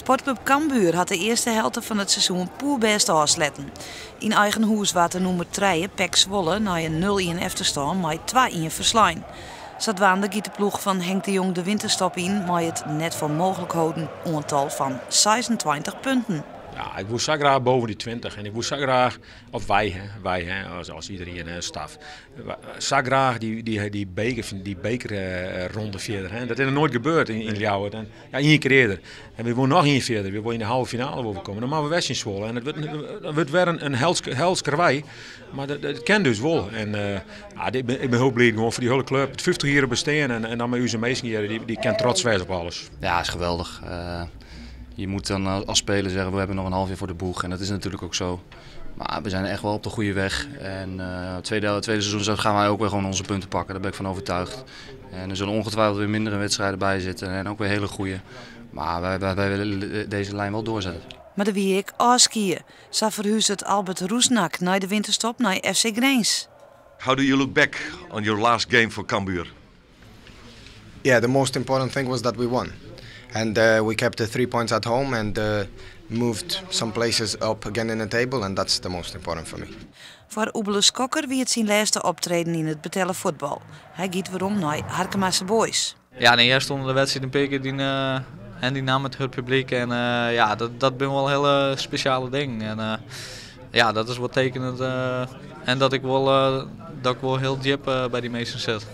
Sportklup Cambuur hat de earste helte fan it seizoen poerbêst ôfsletten. Yn eigen hûs waard de nûmer trije PEC Zwolle nei in 0-1 efterstân mei 2-1 ferslein. Sadwaande giet de ploech fan Henk de Jong de winterstop yn mei it net foar mooglik holden oantal fan 26 punten. Ja, ik woe sa graach boppe dy 20 en ik woe sa graach, of wy, hè, wy hè, as iderien, hè, staf, sa graach dy bekerronde fierder. Hè. Dat is noch noait gebeurd yn Ljouwert. En, ja, ien kear earder. En wy wolle noch ien fierder. Wy wolle yn de heale finale wol komme. Dan moatte we wer tsjin Zwolle. En dat wurdt wer in helsk karwei. Mar dat kin dus wol. En ja, ik bin hiel bliid gewoan foar dy hiele klup. It 50 jier bestean en dan mei ús minsken hjir, dy kin trots wêze op alles. Ja, is geweldig. Je moet dan als speler zeggen, we hebben nog een half jaar voor de boeg. En dat is natuurlijk ook zo. Maar we zijn echt wel op de goede weg. En het tweede seizoen gaan wij ook weer gewoon onze punten pakken. Daar ben ik van overtuigd. En er zullen ongetwijfeld weer mindere wedstrijden bij zitten. En ook weer hele goede. Maar wij willen deze lijn wel doorzetten. Mar der wie ek ôfskie. Sa ferhuzet Albert Rusnák nei de winterstop nei FC Grins. How do you look back on your last game for Cambuur? Yeah, the most important thing was that we won. And we kept the 3 points at home and moved some places up again in the table and that's the most important for me. Foar Oebele Skokker wie it syn lêste optreden yn it betelle fuotbal. Hy giet werom nei Harkemase Boys. Ja, nee, earst ûnder de wedstriid in pear kear dy, en dy naam it publyk. En ja, dat binne wol hiele spesjale dingen. En ja, dat is wol tekenjend. En dat ik wol hiel djip by dy minsken sit.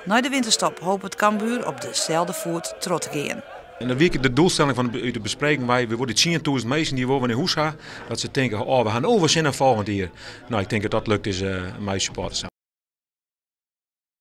Nei de winterstop hopet Cambuur op deselde foet troch te gean. En dan wie de doelstelling fan de bespreking, wy wolle 10.000 minsken dy't wol yn hûs ha, dat se tinke, oh, we ha no wer sin yn folgjend jier. No, ik tink dat dat lukt is mei supporters.